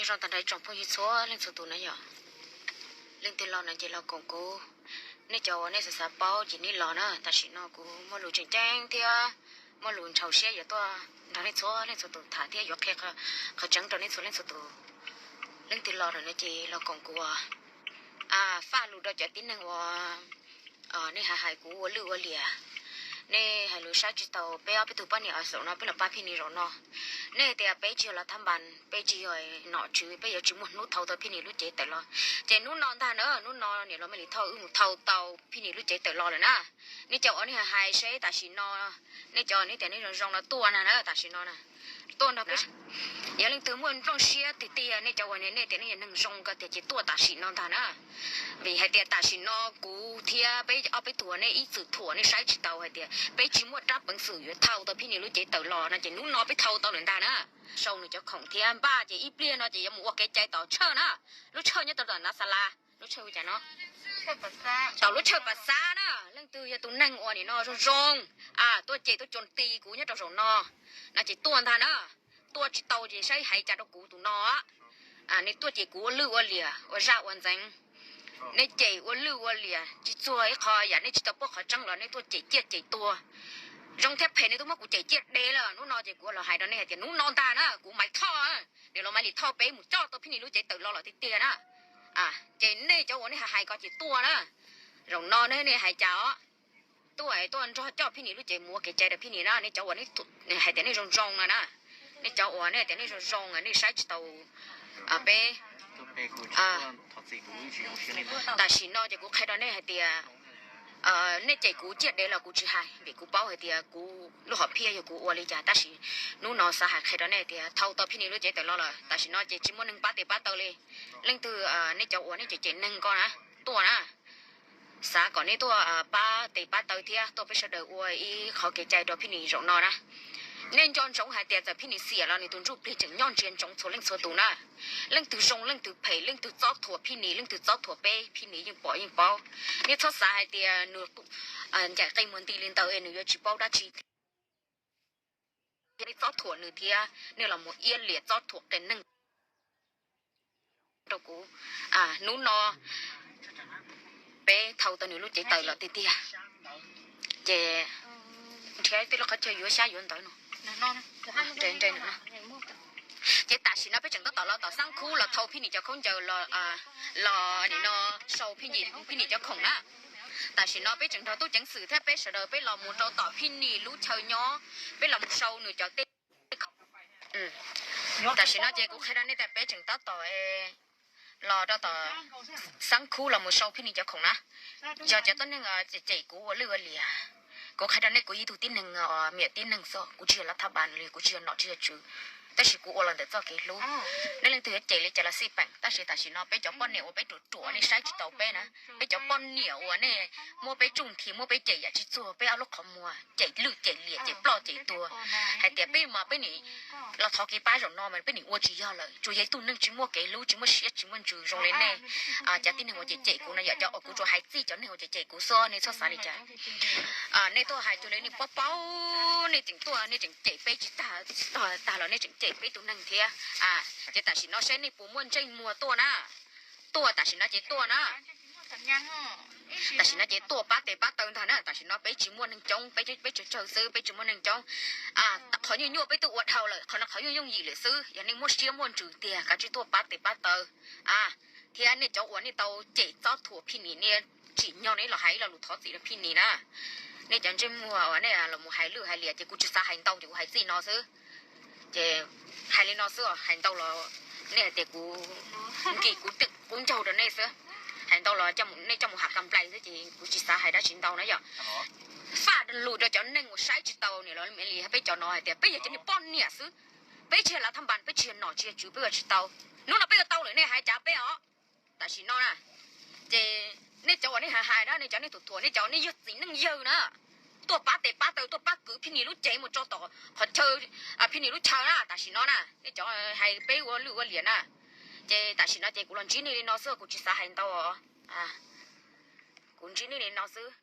Zoo tag nrho ib tsoom phooj ywg txhua leej txhua tus na yom. Leej twg los no ces los koom kuv. Nej cov uas nej xav xav paub ces nej los na. Tam sim no kuv muaj lus tseem ceeb thiab muaj lus ntxhov siab yuav tuaj nrog nej txhua leej txhua tus tham thiab yuav qhia qhov tseeb rau nej txhua leej txhua tus. Leej twg los no ces los koom kuv. Faj lus rau cov tib neeg uas nej hais hais kuv ua lwj ua liam. Nej hais lus saib tsis taus peb ob peb tug poj niam uas zaum no peb los pab Phij Nis zaum no. Nej tias peb tsis yog los thab npas, peb tsis yog nom tswv, peb yuav tsis muaj hnub thau tau Phij Nis lub cev tawm los. Ces hnub no ntag na, hnub no niam laus Mej Lis Thoj wb mus thau tau Phij Nis lub cev tawm los lawm na. Nej cov uas nej hais hais seb tam sim no, nej cov nej tias nej zoo zoo no tuaj na na, tam sim no na, tuaj nrog peb. Yog leej twg muaj nplooj siab tiag tiag, nej cov uas nej tias nej yog neeg zoo ko tiag ces tuaj tam sim no ntag na. Vim hais tias tam sim no kuv thiab peb ob peb tug uas nej ib txwm thuam nej saib tsis taus hais tias peb tsis muaj rab peev xwm yuav thau tau Phij Nis lub cev tawm los no ces hnub no peb thau tau lawm ntag na. Sau nws cov khoom thiab npaj ces ib pliag no ces yuav mus ua kev cai tom Tshawj na. Lub Tshawj nyob rau tom Nav Xa Las, lub Tshawj ua cas no, tom lub Tshawj Pas Xab na. Leej twg yog tus neeg uas nim no zoo zoo, tuaj cem tuaj coo ti kuv nyob rau zaum no, no ces tuaj ntag na. Tuaj tsis tau ces saib hais cas rau kuv tus no. Nej tuaj cem kuv ua lwj ua liam ua zaj ua ntxeev. Nej cem ua lwj ua liam tsis txuag ib qho yam, nej tsis tau paub qhov tseeb los nej tuaj cem ciaj cem tuag. Zoo thiab phem nej twb muab kuv cem ciaj deb lawm. Hnub no ces kuv los hais rau nej hais tias hnub no ntag na, kuv Maiv Thoj, niam laus Maiv Lis Thoj peb mus coj tau Phij Nis lub cev tawm los lawm tiag tiag na. Ces nej cov uas nej hais hais ko ces tuaj na. Zaum no nej hais cas os, tuaj tuaj nrog coj Phij Nis lub cev mus ua kev cai rau Phij Nis na. Nej cov uas hais tias nej zoo zoo no na, nej cov uas nej tias nej zoo zoo nej saib tsis taus peb. Tam sim no ces kuv qhia rau nej hais tias nej cem kuv ciaj deb los kuv tsis hais, vim kuv paub hais tias kuv lub hom phiaj yog kuv ua li cas. Tab sis hnub no xav hais qhia rau nej tias thau tau Phij Nis lub cev tawm los lawm. Tam sim no ces tsis muaj neeg pab tes pab taw li. Leej twg nej cov uas nej cem cem neeg ko na, tuaj na, xav kom nej tuaj pab tes pab taw thiab tuaj peb sawv daws ua ib qhov kev cai rau Phij Nis zaum no na. Nej nco ntsoov hais tias txawm Phij Nis xiam los nws tus ntsuj plig tseem nyob ntsia ntsoov txhua leej txhua tus na. Leej twg zoo leej twg phem, leej twg txob thuam Phij Nis, leej twg txob thuam peb, Phij Nis yeej pom yeej paub. Nej txhob xav hais tias nws ncaim qe muag nti li ntawd es nws yuav tsis paub dab tsi. Nej txob thuam nws thiab nej los mus iab liam txob thuam qias neeg rau kuv. Hnub no peb thau tau nws lub cev tawm los tiag tiag, ces nrhiav tej lub qhov chaw yuav xyab yuav ntawv no. Ces tam sim no peb tseem tab tom los tom Xab Khub los thau Phij Nis cov khaub ncaws los, los nim no sau Phij Nis cov khoom na. Tam sim no peb tseem nrog tub ceev xwm thiab peb sawv daws peb los mus rau tom Phij Nis lub chaw nyob, peb los mus sau nws cov tej. Tam sim no ces kuv qhia rau nej tias peb tseem tab tom los rau tom Xab Khub los mus sau Phij Nis cov khoom na. Yog cov tuab neeg cem kuv ua lwj ua liam, kuv qhia rau nej kuv yog ib tug tib neeg, me nyuam tib neeg xwb, kuv tsis yog lav thab npas li, kuv tsis yog nom tsis yog tswv, tab sis kuv ua los ntawm txoj kev hlub. Nej leej twg yuav cem li cas los xij peem, tab sis tam sim no peb cov poj niam uas peb ruam ruam nej saib tsis taus peb na, peb cov poj niam uas nej muab peb tsuj nthi muab peb cem yam tsis txuag, peb ob lub qhov muag cem lwj cem liam cem ploj cem tuag, hais tias peb mas peb nim los thov kev pab zaum no mas peb nim ua tsis yog lawm, tsuas yog ib tug neeg tsis muaj kev hlub tsis muaj siab tsis muaj ntsws zoo li nej. Cov tib neeg uas cem cem kuv no yom, cov uas kuv tsuas hais txij cov neeg uas cem cem kuv xwb, nej txhob xav li cas. Nej tuaj hais cuag li nej paub paub, nej tseem tuaj nej tseem cem peb tsis tag, tsis tag los nej tseem cem peb tus neeg thiab. Ces tam sim no seb nej puas muaj ntsej muag tuaj na. Tuaj tam sim no ces tuaj na. Tam sim no ces tuaj pab tes pab taw ntag na. Tam sim no peb tsis muaj neeg coob, peb, peb tsawg tsawg xwb, peb tsis muaj neeg coob. Qhov nyuaj nyuaj peb twb ua dhau lawm, qhov no qhov yooj yooj yim lawm xwb. Yog nej muaj siab muaj ntsws tiag kav tsij tuaj pab tes pab taw. Thiab nej cov uas nej tau cem txob thuam Phij Nis, nej tsim nyog nej los hais ib lo lus thov txim rau Phij Nis na. Nej cov ntsej muag uas nej los mus hais lwj hais liam ces kuv tsis xav hais ntau ces kuv hais txij no xwb. Ces hais li no xwb, hais ntau los nej hais tias kuv nkim kuv qub ncaug rau nej xwb. Hais ntau los nej coj mus ham kam nplais xwb ces kuv tsis xav hais dab tsi ntau na yom. Faj lus rau cov neeg uas saib tsis taus niam laus Maiv Lis, peb cov no hais tias peb yog cov niag poj niam xwb, peb tsis yog lav thab npas, peb tsis yog nom tsis yog tswv, peb ua tsis tau. Hnub no peb ua tau lawm nej hais cas peb os. Tam sim no na, ces nej cov uas nej hais hais na, nej cov nej thuam thuam, nej cov nej yog txiv neej yawg na, tuaj pab tes pab taw, tuaj pab kwv Phij Nis lub cev mus tso tom qhov chaw, Phij Nis lub chaw na. Tam sim no na nej cov hais peb ua lwj ua liam na, ces tam sim no ces kuv los ntsib nej li no xwb, kuv tsis xav hais ntau os. Kuv ntsib nej li no xwb.